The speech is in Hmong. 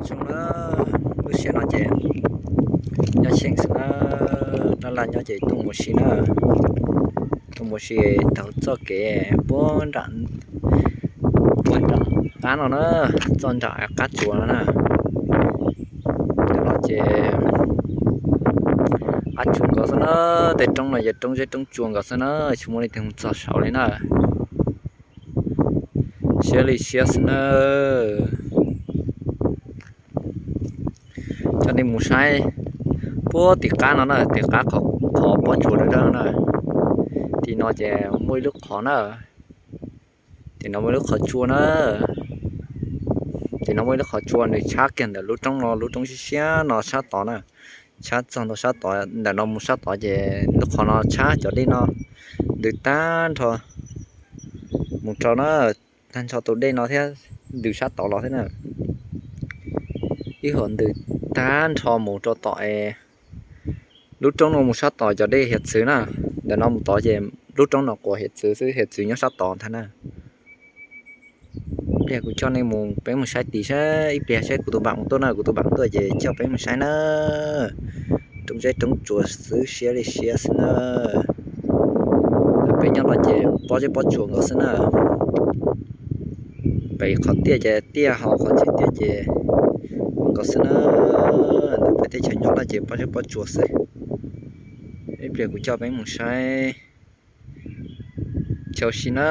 Zoo na, lub sij hawm no ces nyob xyeej xwb na, laj laj nyob ces tuaj mus si na, tuaj mus si taug txoj kev puag nram, puag nram qab no na, txoj nram qab tsuas no na. Cov no ces qab tsuas nkaus xwb na, tej roob no yog roob zeb roob tsua nkaus xwb na, tsis muaj leej twg mus txog saud li na. Siab li siab xwb na. Coj nej mus saib puag tim qab no na, tim qab qhov pob tsuas dawb dawb no na. Tim no ces muaj ib lub qhov na, tim no muaj ib lub qhov tsua na. Tim no muaj ib lub qhov tsua nws tshab kiag ntawm lub roob no, lub roob siab siab no sab tod na, tshab txog ntawm sab tod, ntawm no mus sab tod ces lub qhov no tshab cov dej no ntws tag nrho mus rau na, tag nrho tus dej no thiab ntws sab tod los thiab na. Ib hom ntws tag nrho mus rau tom es lub roob no mus sab tod cov dej hiav txwv na, ntawm no mus tod ces lub roob no quas hiav txwv xwb, hiav txwv nyob sab tod ntag na. Ib pliag kuv coj nej mus, peb mus saib tid saib, ib pliag saib kuv tus npam mus tuaj na, kuv tus npam tuaj ces coj peb mus saib na. Roob zeb roob tsuas xwb, siab li siab xwb na. Peb nyob no ces pob zeb pob tsuas nkaus xwb na. Pem qhov tiaj ces tiaj, hauv qhov tsev tiaj ces nkaus xwb na. Ntawm peb teb chaws nyob no ces pob zeb pob tsuas xwb. Ib pliag kuv coj peb mus saib. Chau si na.